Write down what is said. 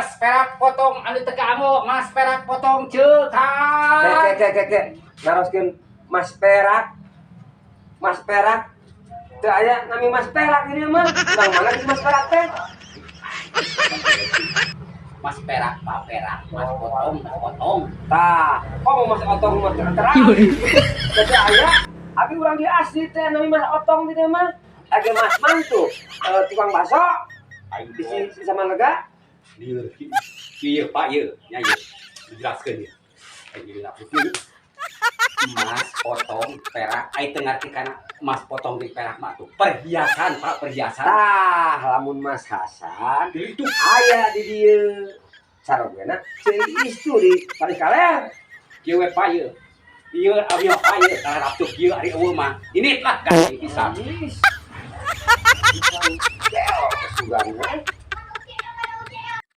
Mas perak potong anu teu kamu, mas perak potong cekak. Ke ke ke ke naroskeun mas perak. Mas perak. Teu aya nami mas perak ini mah. Urang mana di mas perak teh? Mas perak, Pak perak, mas potong, mas potong. Tah, kok mau mas otong mah terang. Teu aya, abi urang di asli teh nami mas otong di dieu mah. Age mas mantu, tukang bakso Aing di si sama lega. Lieur ieu Pak ieu, nya ieu. Dijelaskeun ieu. Aing jadi lapuk ieu. Mas potong perak, aing teu ngarti kana mas potong di perak mah tuh. Perhiasan, Pak, perhiasan. Tah, lamun Mas Hasan Itu aya di dieu. Sarogena ceu istu di paling kaler. Kieu we Pak ieu. Ieu abi mah Pak ieu, kalau raptuk ieu ari eueuh mah. Ini lah gandeng pisan. Is. Bel, sugan.